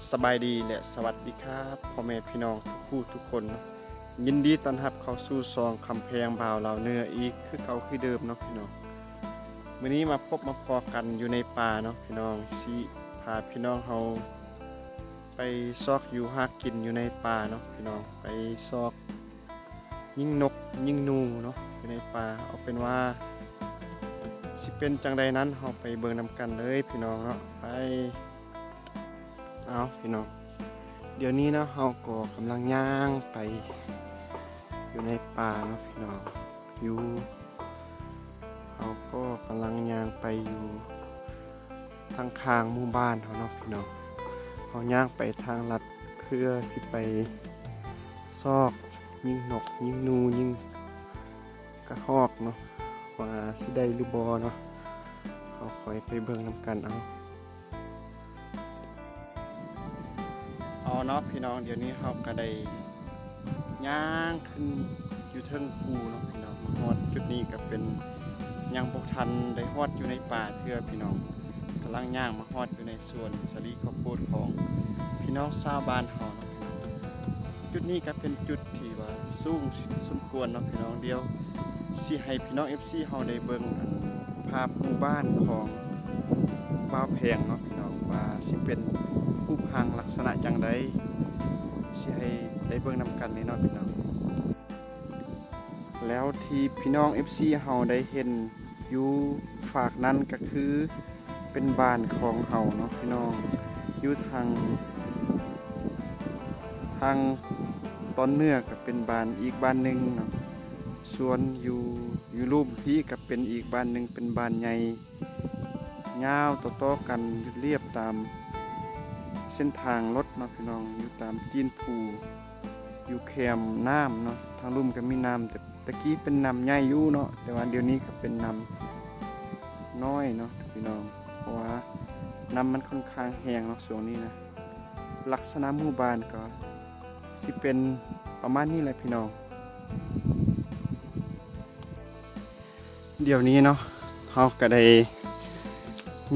ສະບາຍດີ ແລະ ສະຫວັດດີຄັບ ພໍ່ແມ່ພີ່ນ້ອງທຸກຜູ້ທຸກຄົນເນາະ. ຍິນດີຕ້ອນຮັບເຂົ້າສູ່ຊ່ອງຄຳແພງບ່າວລາວເໜືອອີກຄືເກົ່າຄືເດີມເນາະພີ່ນ້ອງ. ມື້ນີ້ມາພົບມາພໍ້ກັນຢູ່ໃນປ່າເນາະພີ່ນ້ອງ, ຊິພາພີ່ນ້ອງເຮົາໄປຊອກຢູ່ຫາກິນຢູ່ໃນປ່າເນາະພີ່ນ້ອງ, ໄປຊອກຍິງນົກຍິງໜູເນາະ ຢູ່ໃນປ່າ. ເອົາເປັນວ່າຊິເປັນຈັ່ງໃດນັ້ນ ເຮົາໄປເບິ່ງນຳກັນເລີຍພີ່ນ້ອງເນາະ, ໄປ. ເອົາພີ່ນ້ອງ, ດຽວນີ້ເນາະ ເຮົາກໍກຳລັງຍ່າງໄປຢູ່ໃນປ່າເນາະພີ່ນ້ອງ, ຢູ່ ເຮົາກໍກຳລັງຍ່າງໄປຢູ່ທາງຂ້າງໝູ່ບ້ານເຮົາເນາະພີ່ນ້ອງ. ເຮົາຍ່າງໄປທາງລັດເພື່ອຊິໄປຊອກຍິງນົກຍິງໜູຍິງກະຮອກເນາະ, ວ່າຊິໄດ້ຫຼືບໍ່ເນາະ, ເຮົາຄ່ອຍໄປເບິ່ງນຳກັນເອົາ. ເອົາເນາະພີ່ນ້ອງ, ດຽວນີ້ເຮົາກະໄດ້ຍ່າງຂຶ້ນຢູ່ເທິງພູເນາະພີ່ນ້ອງ, ມາຮອດຈຸດນີ້ກະເປັນ ຍັງບໍ່ທັນໄດ້ຮອດຢູ່ໃນປ່າເທື່ອພີ່ນ້ອງ, ກຳລັງຍ່າງມາຮອດຢູ່ໃນສວນສາລີເຂົ້າໂພດຂອງພີ່ນ້ອງຊາວບ້ານເຮົາເນາະ. ຈຸດນີ້ກະເປັນຈຸດທີ່ວ່າສູງສົມຄວນເນາະພີ່ນ້ອງ, ດຽວຊິໃຫ້ພີ່ນ້ອງເອັຟຊີເຮົາໄດ້ເບິ່ງອັນ ພາບໝູ່ບ້ານຂອງບ່າວແພງເນາະພີ່ນ້ອງ, ວ່າຊິເປັນຮູບຮ່າງລັກສະນະຈັ່ງໃດ ຊິໃຫ້ໄດ້ເບິ່ງນຳກັນເລີຍເນາະພີ່ນ້ອງ. ແລ້ວທີ່ພີ່ນ້ອງເອັຟຊີເຮົາໄດ້ເຫັນຢູ່ຟາກນັ້ນກະຄືເປັນບ້ານຂອງເຮົາເນາະພີ່ນ້ອງ, ຢູ່ທາງ ທາງຕອນເໜືອກະເປັນບ້ານອີກບ້ານໜຶ່ງເນາະ, ສ່ວນຢູ່ ຢູ່ລຸ່ມພີ້ກະເປັນອີກບ້ານໜຶ່ງ, ເປັນບ້ານໃຫຍ່ ຍາວຕໍ່ໆກັນລຽບຕາມເສັ້ນທາງລົດເນາະພີ່ນ້ອງ, ຢູ່ຕາມຕີນພູ ຢູ່ແຄມນ້ຳເນາະ. ທາງລຸ່ມກະມີນ້ຳ, ແຕ່ ແຕ່ກີ້ເປັນນ້ຳໃຫຍ່ຢູ່ເນາະ, ແຕ່ວ່າດຽວນີ້ກະເປັນນ້ຳນ້ອຍເນາະພີ່ນ້ອງ, ເພາະວ່ານ້ຳມັນຂ້ອນຂ້າງແຮງເນາະຊ່ວງນີ້ນະ. ລັກສະນະໝູ່ບ້ານກໍຊິເປັນປະມານນີ້ແຫຼະພີ່ນ້ອງ. ດຽວນີ້ເນາະ ເຮົາກະໄດ້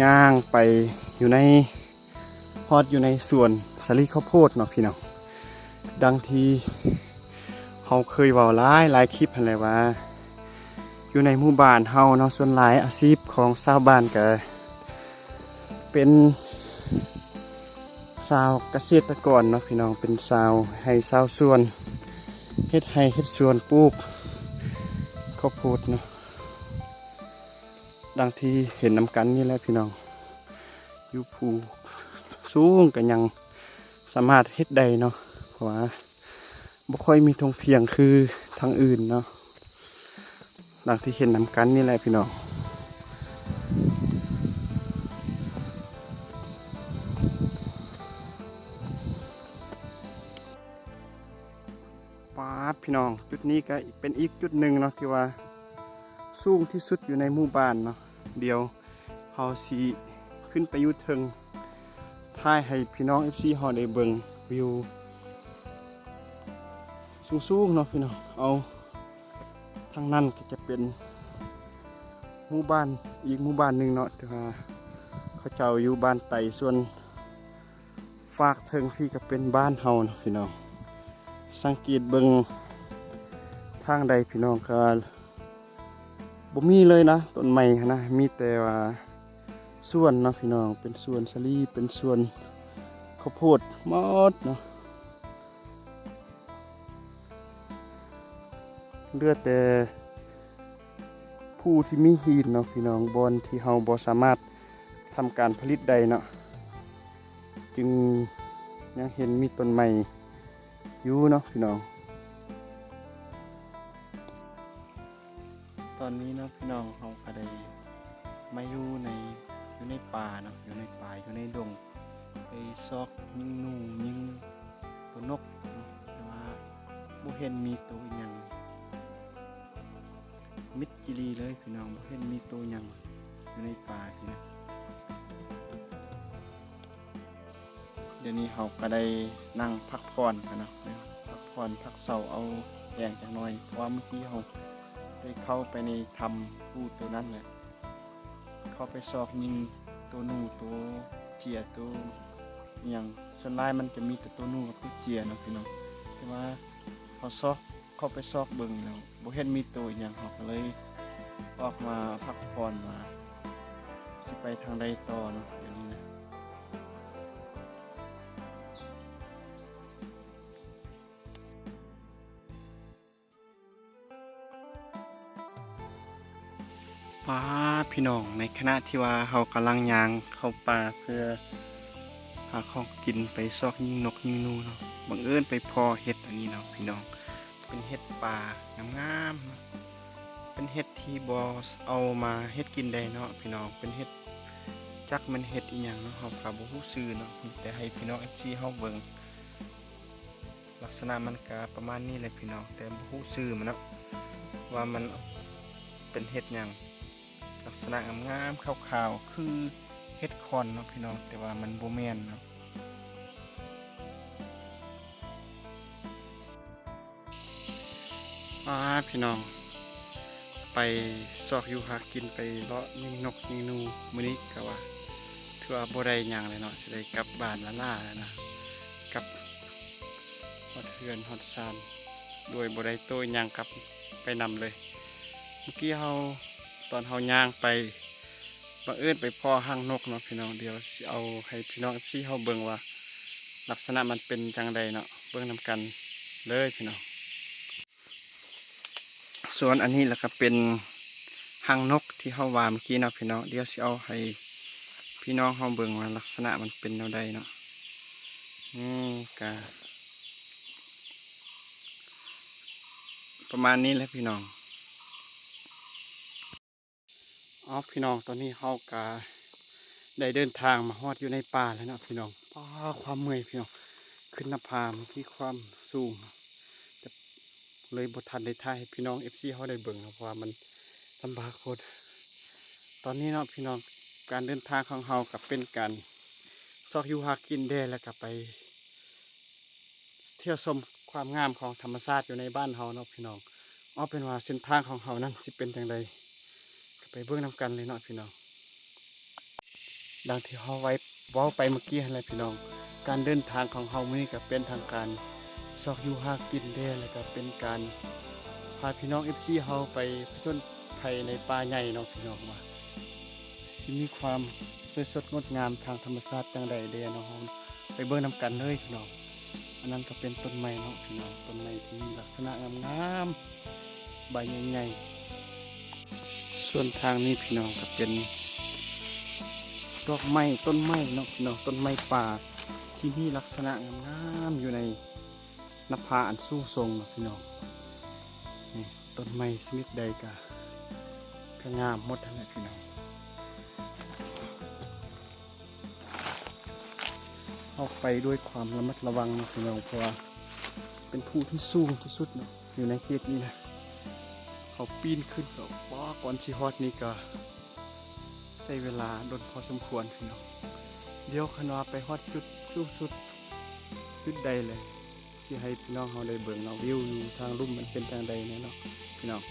ຍ່າງໄປຢູ່ໃນ ຮອດຢູ່ໃນສວນສາລີເຂົ້າໂພດເນາະພີ່ນ້ອງ. ດັ່ງທີ່ເຮົາເຄີຍເວົ້າຫຼາຍໆຄລິບຫັ້ນແຫຼະວ່າ ຢູ່ໃນໝູ່ບ້ານເຮົາເນາະ ສ່ວນຫຼາຍອາຊີບຂອງຊາວບ້ານກະເປັນຊາວກະເສດຕະກອນເນາະພີ່ນ້ອງ, ເປັນຊາວໄຮ່ຊາວສວນ ເຮັດໄຮ່ເຮັດສວນ ປູກເຂົ້າໂພດເນາະ. ດັ່ງທີ່ເຫັນນຳກັນນີ້ແຫຼະພີ່ນ້ອງ, ຢູ່ພູສູງກະຍັງສາມາດເຮັດໄດ້ເນາະ, ເພາະວ່າບໍ່ຄ່ອຍມີທົ່ງພຽງຄືທາງອື່ນເນາະ. ດັ່ງທີ່ເຫັນນຳກັນນີ້ແຫຼະພີ່ນ້ອງ. ປາດ ພີ່ນ້ອງ, ຈຸດນີ້ກະເປັນອີກຈຸດໜຶ່ງເນາະ ທີ່ວ່າສູງທີ່ສຸດຢູ່ໃນໝູ່ບ້ານເນາະ. ດຽວເຮົາຊິຂຶ້ນໄປຢູ່ເທິງ ຖ່າຍໃຫ້ພີ່ນ້ອງເອັຟຊີເຮົາໄດ້ເບິ່ງວິວສູງໆເນາະພີ່ນ້ອງ. ເອົາ ທາງນັ້ນກະຈະເປັນໝູ່ບ້ານ ອີກໝູ່ບ້ານໜຶ່ງເນາະ, ແຕ່ວ່າເຂົາເຈົ້າຢູ່ບ້ານໄຕ, ສ່ວນຟາກເທິງພີ້ກະເປັນບ້ານເຮົາເນາະພີ່ນ້ອງ. ສັງເກດເບິ່ງທາງໃດພີ່ນ້ອງກະບໍ່ມີເລີຍນະ ຕົ້ນໄມ້ຫັ້ນນະ, ມີແຕ່ວ່າສວນເນາະພີ່ນ້ອງ, ເປັນສວນສາລີ ເປັນສວນເຂົ້າໂພດໝົດເນາະ. ເຫຼືອແຕ່ພູທີ່ມີຫີນເນາະພີ່ນ້ອງ, ບ່ອນທີ່ເຮົາບໍ່ສາມາດທຳການຜະລິດໄດ້ເນາະ, ຈຶ່ງຍັງເຫັນມີຕົ້ນໄມ້ຢູ່ເນາະພີ່ນ້ອງ. ຕອນນີ້ເນາະພີ່ນ້ອງ, ເຮົາກະໄດ້ມາຢູ່ໃນ ຢູ່ໃນປ່າເນາະ, ຢູ່ໃນປ່າ ຢູ່ໃນດົງ, ໄປຊອກຍິງໜູ ຍິງໂຕນົກເນາະ, ແຕ່ວ່າບໍ່ເຫັນມີໂຕອີ່ຫຍັງ, ມິດຈີ່ຫຼີເລີຍພີ່ນ້ອງ, ບໍ່ເຫັນມີໂຕຫຍັງຢູ່ໃນປ່າພີ້ນະ. ດຽວນີ້ເຮົາກະໄດ້ນັ່ງພັກຜ່ອນກັນເນາະ, ພັກຜ່ອນພັກເຊົາເອົາແຮງຈັກໜ້ອຍ, ເພາະວ່າມື້ກີ້ເຮົາໄດ້ເຂົ້າໄປໃນຖ້ຳພູໂຕນັ້ນແຫຼະ, ເຂົ້າໄປຊອກຍິງໂຕໜູ ໂຕເຈຍ ໂຕ ອີ່ຫຍັງ ສ່ວນຫຼາຍມັນຈະມີແຕ່ໂຕໜູກັບໂຕເຈຍເນາະພີ່ນ້ອງ. ແຕ່ວ່າເຮົາຊອກ ເຂົ້າໄປຊອກເບິ່ງແລ້ວ ບໍ່ເຫັນມີໂຕອີ່ຫຍັງ ເຮົາກໍເລີຍອອກມາພັກຜ່ອນວ່າຊິໄປທາງໃດຕໍ່ເນາະ ດຽວນີ້ນະ. ປ້າ ພີ່ນ້ອງ ໃນຂະນະທີ່ວ່າເຮົາກຳລັງຍ່າງເຂົ້າປ່າເພື່ອຫາຂອງກິນ ໄປຊອກຍິງນົກຍິງໜູເນາະ, ບັງເອີນໄປພໍ້ເຫັດອັນນີ້ເນາະພີ່ນ້ອງ, ເປັນເຫັດປ່າງາມໆເນາະ, ເປັນເຫັດທີ່ບໍ່ເອົາມາເຮັດກິນໄດ້ເນາະພີ່ນ້ອງ, ເປັນເຫັດ ຈັກແມ່ນເຫັດອີ່ຫຍັງເນາະ, ເຮົາກໍບໍ່ຮູ້ຊື່ເນາະ, ມີແຕ່ໃຫ້ພີ່ນ້ອງເອັຟຊີເຮົາເບິ່ງ. ລັກສະນະມັນກະປະມານນີ້ແຫຼະພີ່ນ້ອງ, ແຕ່ບໍ່ຮູ້ຊື່ມັນເນາະ ວ່າມັນເປັນເຫັດຫຍັງ. ລັກສະນະງາມໆ ຂາວໆ ຄືເຫັດຂອນເນາະພີ່ນ້ອງ, ແຕ່ວ່າມັນບໍ່ແມ່ນເນາະ. ອາ ພີ່ນ້ອງ ໄປຊອກຢູ່ຫາກິນ ໄປເລາະຍິງນົກຍິງໜູ ມື້ນີ້ກະວ່າຖືວ່າບໍ່ໄດ້ຫຍັງແລ້ວເນາະ, ຊິໄດ້ກັບບ້ານລ້າໆແລ້ວນະ, ກັບຮອດເຮືອນຮອດຊານ ໂດຍບໍ່ໄດ້ໂຕອີ່ຫຍັງກັບໄປນຳເລີຍ. ເມື່ອກີ້ເຮົາ ຕອນເຮົາຍ່າງໄປ ບັງເອີນໄປພໍ້ຮັງນົກເນາະພີ່ນ້ອງ, ດຽວຊິເອົາໃຫ້ພີ່ນ້ອງເອັຟຊີເຮົາເບິ່ງວ່າລັກສະນະມັນເປັນຈັ່ງໃດເນາະ, ເບິ່ງນຳກັນເລີຍພີ່ນ້ອງ. ສ່ວນອັນນີ້ລະກະເປັນຮັງນົກທີ່ເຮົາວ່າເມື່ອກີ້ເນາະພີ່ນ້ອງ, ດຽວຊິເອົາໃຫ້ພີ່ນ້ອງເຮົາເບິ່ງວ່າລັກສະນະມັນເປັນແນວໃດເນາະ. ນີ້ກະປະມານນີ້ແຫຼະພີ່ນ້ອງ. ເອົາ ພີ່ນ້ອງ ຕອນນີ້ເຮົາກະໄດ້ເດີນທາງມາຮອດຢູ່ໃນປ່າແລ້ວເນາະພີ່ນ້ອງ. ປ້າ ຄວາມເມື່ອຍພີ່ນ້ອງ, ຂຶ້ນໜ້າຜາທີ່ຄວາມສູງ ເລີຍບໍ່ທັນໄດ້ຖ່າຍໃຫ້ພີ່ນ້ອງເອັຟຊີເຮົາໄດ້ເບິ່ງເນາະ, ເພາະວ່າມັນລຳບາກໂພດ. ຕອນນີ້ເນາະພີ່ນ້ອງ ການເດີນທາງຂອງເຮົາກະເປັນການຊອກຢູ່ຫາກິນແດ່ ແລ້ວກະໄປ ທ່ຽວຊົມຄວາມງາມຂອງທຳມະຊາດຢູ່ໃນບ້ານເຮົາເນາະພີ່ນ້ອງ. ເອົາເປັນວ່າເສັ້ນທາງຂອງເຮົານັ້ນຊິເປັນຈັ່ງໃດ ກະໄປເບິ່ງນຳກັນເລີຍເນາະພີ່ນ້ອງ. ດັ່ງທີ່ເຮົາໄວ້ເວົ້າໄປເມື່ອກີ້ຫັ້ນແຫຼະພີ່ນ້ອງ, ການເດີນທາງຂອງເຮົາມື້ນີ້ກະເປັນທັງການຊອກຢູ່ຫາກິນແດ່ ແລ້ວກະເປັນການພາພີ່ນ້ອງເອັຟຊີເຮົາໄປຜະຈົນໄພໃນປ່າໃຫຍ່ເນາະພີ່ນ້ອງ ວ່າ ຊິມີຄວາມສວຍສົດງົດງາມທາງທຳມະຊາດຈັ່ງໃດແດ່ເນາະ, ເຮົາໄປເບິ່ງນຳກັນເລີຍພີ່ນ້ອງ. ອັນນັ້ນກະເປັນຕົ້ນໄມ້ເນາະພີ່ນ້ອງ, ຕົ້ນໄມ້ທີ່ມີລັກສະນະງາມໆ ໃບໃຫຍ່ໆ. ສ່ວນທາງນີ້ພີ່ນ້ອງກະເປັນດອກໄມ້ ຕົ້ນໄມ້ເນາະພີ່ນ້ອງ, ຕົ້ນໄມ້ປ່າທີ່ມີລັກສະນະງາມໆ ຢູ່ໃນໜ້າຜາອັນສູງສົ່ງເນາະພີ່ນ້ອງ. ນີ້ ຕົ້ນໄມ້ຊະນິດໃດກະ ກະງາມໝົດຫັ້ນແຫຼະພີ່ນ້ອງ. ເຮົາໄປດ້ວຍຄວາມລະມັດລະວັງເນາະພີ່ນ້ອງ, ເພາະວ່າເປັນພູທີ່ສູງທີ່ສຸດເນາະ ຢູ່ໃນເຂດນີ້ນະ. ເຮົາປີນຂຶ້ນກະ ປ້າ ກ່ອນຊິຮອດນີ້ກະໃຊ້ເວລາດົນພໍສົມຄວນພີ່ນ້ອງ. ດຽວຄັນວ່າໄປຮອດຈຸດສູງສຸດຈຸດໃດແລ້ວ ຊິໃຫ້ພີ່ນ້ອງເຮົາໄດ້ເບິ່ງເນາະ, ວິວຢູ່ທາງລຸ່ມມັນເປັນຈັ່ງໃດແດ່ເນາະພີ່ນ້ອງ.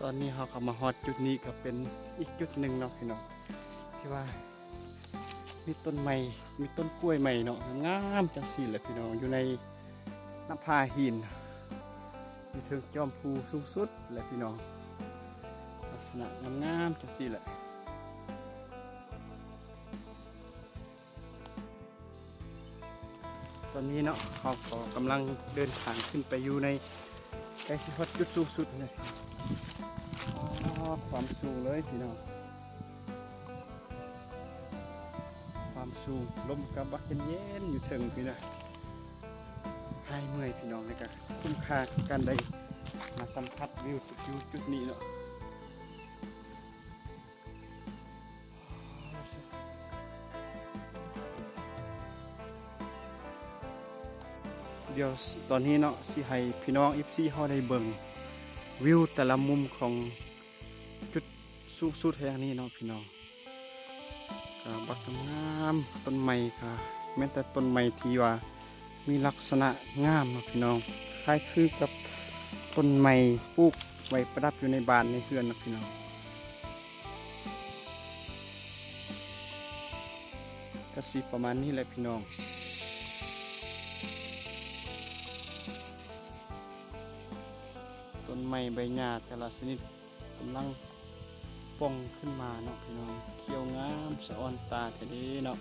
ຕອນນີ້ເຮົາກະມາຮອດຈຸດນີ້ ກະເປັນອີກຈຸດໜຶ່ງເນາະພີ່ນ້ອງ ທີ່ວ່າມີຕົ້ນໄມ້ ມີຕົ້ນກ້ວຍໄມ້ເນາະ ງາມໆ ຈັ່ງຊີ້ແຫຼະພີ່ນ້ອງ, ຢູ່ໃນໜ້າຜາຫີນ ຢູ່ເທິງຈອມພູສູງສຸດແຫຼະພີ່ນ້ອງ, ລັກສະນະງາມໆ ຈັ່ງຊີ້ແຫຼະ. ຕອນນີ້ເນາະ ເຮົາກໍກຳລັງເດີນທາງຂຶ້ນໄປຢູ່ໃນ ໃກ້ຊິຮອດຈຸດສູງສຸດແລ້ວ. ອໍ ຄວາມສູງເລີຍພີ່ນ້ອງ, ຄວາມສູງ, ລົມກະບັກເຢັນໆ ຢູ່ເທິງພີ້ນະ. ຫາຍເມື່ອຍພີ່ນ້ອງ, ແລ້ວກະຄຸ້ມຄ່າກັບການໄດ້ມາສຳຜັດວິວຈຸດຢູ່ຈຸດນີ້ເນາະ. ດຽວຕອນນີ້ເນາະ ຊິໃຫ້ພີ່ນ້ອງເອັຟຊີເຮົາໄດ້ເບິ່ງວິວແຕ່ລະມຸມຂອງຈຸດສູງສຸດແຫ່ງນີ້ເນາະພີ່ນ້ອງ. ກະບັກງາມ, ຕົ້ນໄມ້ກະແມ່ນແຕ່ຕົ້ນໄມ້ທີ່ວ່າ ມີລັກສະນະງາມເນາະພີ່ນ້ອງ, ຄ້າຍຄືກັບຕົ້ນໄມ້ປູກໄວ້ປະດັບຢູ່ໃນບ້ານໃນເຮືອນເນາະພີ່ນ້ອງ. ກໍຊິປະມານນີ້ແຫຼະພີ່ນ້ອງ. ຕົ້ນໄມ້ໃບຫຍ້າແຕ່ລະຊະນິດກຳລັງປ່ອງຂຶ້ນມາເນາະພີ່ນ້ອງ, ຂຽວງາມສະອອນຕາແທ້ເດ້ເນາະ.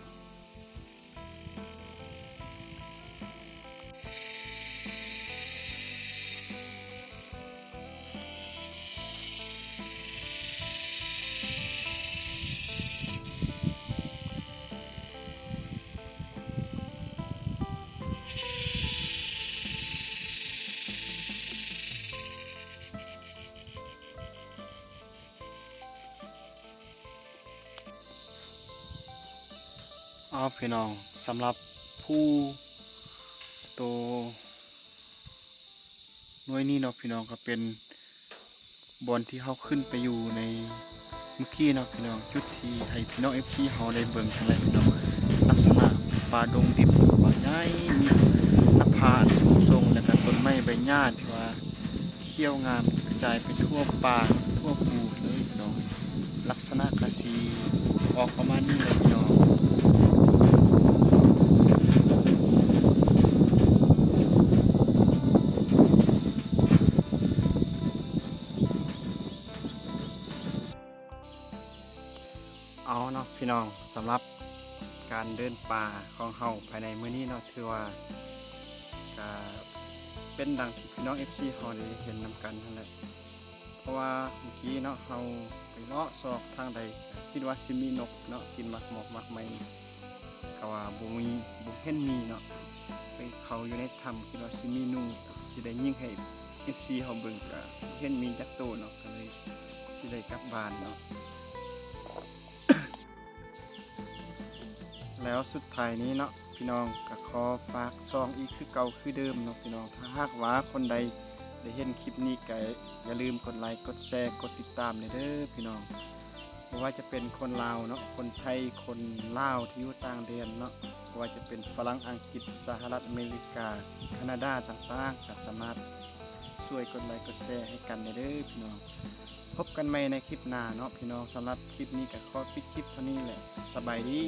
ເອົາ ພີ່ນ້ອງ, ສຳລັບພູໂຕ ໜ່ວຍນີ້ເນາະພີ່ນ້ອງ, ກໍເປັນບ່ອນທີ່ເຮົາຂຶ້ນໄປຢູ່ໃນມື້ກີ້ເນາະພີ່ນ້ອງ, ຈຸດທີ່ໃຫ້ພີ່ນ້ອງເອັຟຊີເຮົາໄດ້ເບິ່ງຫັ້ນແຫຼະພີ່ນ້ອງ. ລັກສະນະປ່າດົງດິບ ປ່າໃຫຍ່ ມີໜ້າຜາອັນສູງສົ່ງ ແລະກະຕົ້ນໄມ້ໃບຫຍ້າທີ່ວ່າຂຽວງາມກະຈາຍໄປທົ່ວປ່າທົ່ວພູເລີຍພີ່ນ້ອງ. ລັກສະນະກະຊິອອກປະມານນີ້ແຫຼະພີ່ນ້ອງ. ເອົາເນາະພີ່ນ້ອງ, ສຳລັບການເດີນປ່າຂອງເຮົາພາຍໃນມື້ນີ້ເນາະ, ຖືວ່າກະເປັນດັ່ງທີ່ພີ່ນ້ອງເອັຟຊີເຮົາໄດ້ເຫັນນຳກັນຫັ້ນແຫຼະ. ເພາະວ່າມື້ກີ້ເນາະ ເຮົາໄປເລາະຊອກທາງໃດ ຄິດວ່າຊິມີນົກເນາະ ກິນໝາກໝອກໝາກໄມ້, ກະວ່າບໍ່ມີ ບໍ່ເຫັນມີເນາະ. ໄປເຂົ້າຢູ່ໃນຖ້ຳ ຄິດວ່າຊິມີໜູ ຊິໄດ້ຍິງໃຫ້ເອັຟຊີເຮົາເບິ່ງ, ກະບໍ່ເຫັນມີຈັກໂຕເນາະ, ກະເລີຍຊິໄດ້ກັບບ້ານເນາະ. ແລ້ວສຸດທ້າຍນີ້ເນາະ ພີ່ນ້ອງ ກະຂໍຝາກຊ່ອງອີກຄືເກົ່າຄືເດີມເນາະພີ່ນ້ອງ. ຖ້າຫາກວ່າຄົນໃດໄດ້ເຫັນຄລິບນີ້ ກະຢ່າລືມກົດໄລ ກົດແຊ ກົດຕິດຕາມແດ່ເດີພີ່ນ້ອງ. ບໍ່ວ່າຈະເປັນຄົນລາວເນາະ, ຄົນໄທ, ຄົນລາວທີ່ຢູ່ຕ່າງແດນເນາະ, ບໍ່ວ່າຈະເປັນຝຣັ່ງ, ອັງກິດ, ສະຫະລັດອາເມລິກາ, ຄານາດາຕ່າງໆ ກະສາມາດຊ່ວຍກົດໄລ ກົດແຊໃຫ້ກັນແດ່ເດີພີ່ນ້ອງ. ພົບກັນໃໝ່ໃນຄລິບໜ້າເນາະພີ່ນ້ອງ. ສຳລັບຄລິບນີ້ກະຂໍປິດຄລິບເທົ່ານີ້ແຫຼະ. ສະບາຍດີ.